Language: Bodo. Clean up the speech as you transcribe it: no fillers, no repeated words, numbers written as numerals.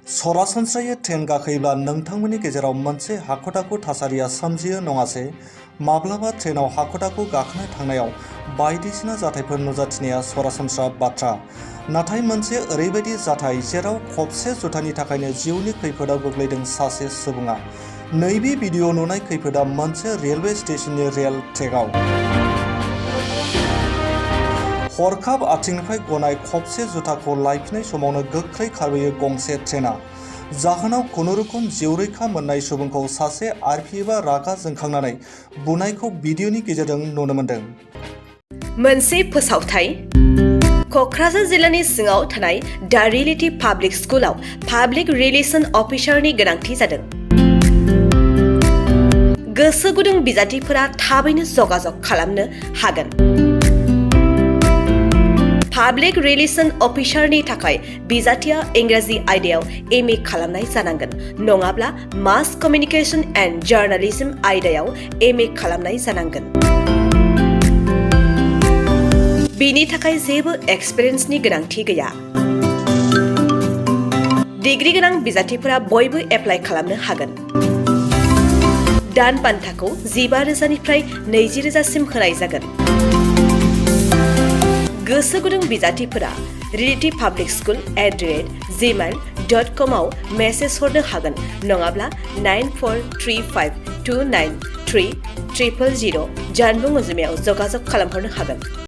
सरासनस्रायै ट्रेन गाखोयोब्ला नोंथांमोननि गेजेराव मोनसे हाखु-दाखु थासारिया सोमजियो नङासे? माब्लाबा ट्रेनाव हाखु-दाखु गाखोनो थांनायाव बायदिसिना जाथायफोर नुजाथिनाया सरासनस्रा बाथ्रा। नाथाय मोनसे ओरैबायदि जाथाय जेराव खबसे जुथानि थाखायनो जिउनि खैफोदाव गोग्लैदों सासे सुबुङा। नैबे भिडिअ नुनाय खैफोदा मोनसे रेलवे स्टेशननि रेल ट्रेकआव। हरखाब आथिंनिफ्राय गनाय खबसे जुथाखौ लायफिननाय समावनो गोख्रै खारबोयो गंसे ट्रेनआ। जाहोनाव खुनुरुखुम जिउरैखा मोननाय सुबुंखौ सासे आरपिएफआ रागा जोंखांनानै बुनायखौ भिडिअनि गेजेरजों नुनो मोन्दों। मोनसे फोसावथाय। क'क्राझार जिल्लानि सिङाव थानाय दा रियेलिटी पाब्लिक स्कुलाव पाब्लिक रिलेशन अफिसारनि गोनांथि जादों। गोसो गुदुं बिजाथिफोरा थाबैनो जगाजग खालामनो हागोन। पाब्लिक रिलेशन अफिसारनि थाखाय बिजाथिया इंराजि आयदायाव एमए खालामनाय जानांगोन, नङाब्ला मास कमिउनिकेशन एन्ड जार्नालिज्म आयदायाव एमए खालामनाय जानांगोन। बेनि थाखाय जेबो एक्सपिरियेन्सनि गोनांथि गैया। डिग्री गोनां बिजाथिफोरा बयबो एप्लाइ खालामनो हागोन। दान बान्थाखौ 15,000निफ्राय 20,000सिम होनाय जागोन। गोसो गुदुं बिजाथिफोरा reality-public-school@gmail.com आव मेसेज हरनो हागोन, नङाब्ला 9435293000 जानबुं अनजिमायाव जगाजग खालामहरनो हागोन।